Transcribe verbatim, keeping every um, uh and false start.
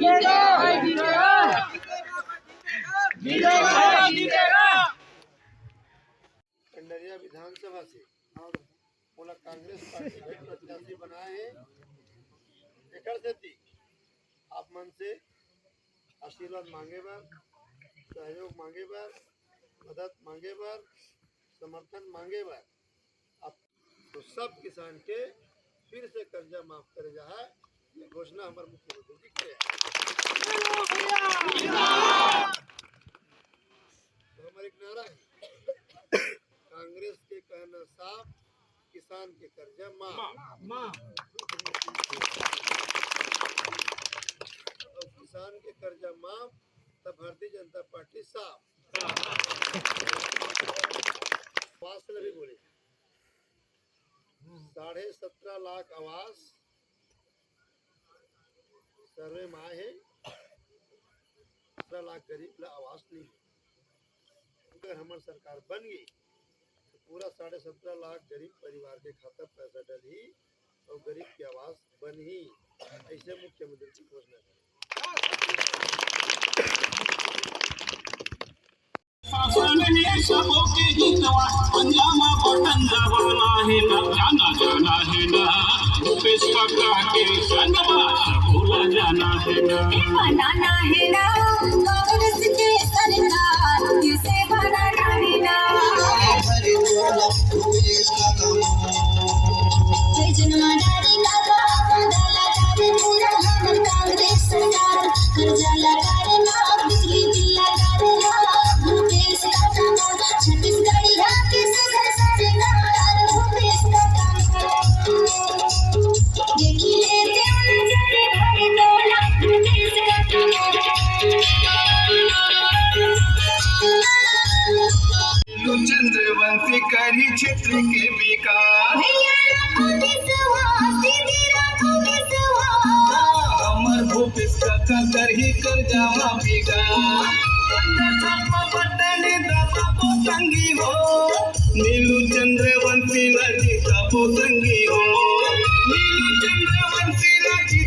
जीतेगा, जीतेगा। जीतेगा, जीतेगा। कंडरिया विधानसभा से मोला कांग्रेस पार्टी के प्रत्याशी बनाए हे। एकर सेती आप मन से आशीर्वाद मांगे बर, सहयोग मांगे बर, मदद मांगे बर, समर्थन मांगे बर आप तो सब किसान के फिर से कर्जा माफ करे जाए, ये घोषणा हमर मुख्यमंत्री जी करे हे। तो हमर एक नारा हे, कांग्रेस के कहना साफ, किसान के कर्जा माफ। माफ। और किसान के कर्जा माफ, तब भारतीय जनता पार्टी साफ। आवास ल भी बोले, साढ़े सत्रह लाख आवास सर्वे में आए हे, सत्रह लाख गरीब ला आवास नहीं हे। अगर हमर सरकार बन गई तो पूरा साढ़े सत्रह लाख गरीब परिवार के खाता पैसा डलही और गरीब के आवास बनही, ऐसे मुख्यमंत्री जी घोषणा करे। शासन में सबो के हितवा, पंजा म बटन दबाना हे ना, जाना जाना हे ना, भूपेश काका के संगवा सबो ला जाना हे ना। बनाना हे ना, कांग्रेस के सरकार किसे बनाना हे ना। जय जनमा डारी काका, बदला डारी पूरा हमर कांग्रेस सरकार। कर्जा लगा रे माफ, बिजली बिल लगा रे माफ, भूपेश काका मोर, छत्तीसगढ़िया के सदर सरकार, भूपेश काका मोर। देखी लेते नजर भर तोला, भूपेश काका मोर। चंद्रवंशी करी क्षेत्र के विकास। भैया राखो विश्वास, दीदी राखो विश्वास। हमर भूपेश काका करही कर्जा माफी गा। पंद्रह साल में बटन दबाबो संगी हो। नीलू चंद्रवंशी ला जिताबो संगी हो।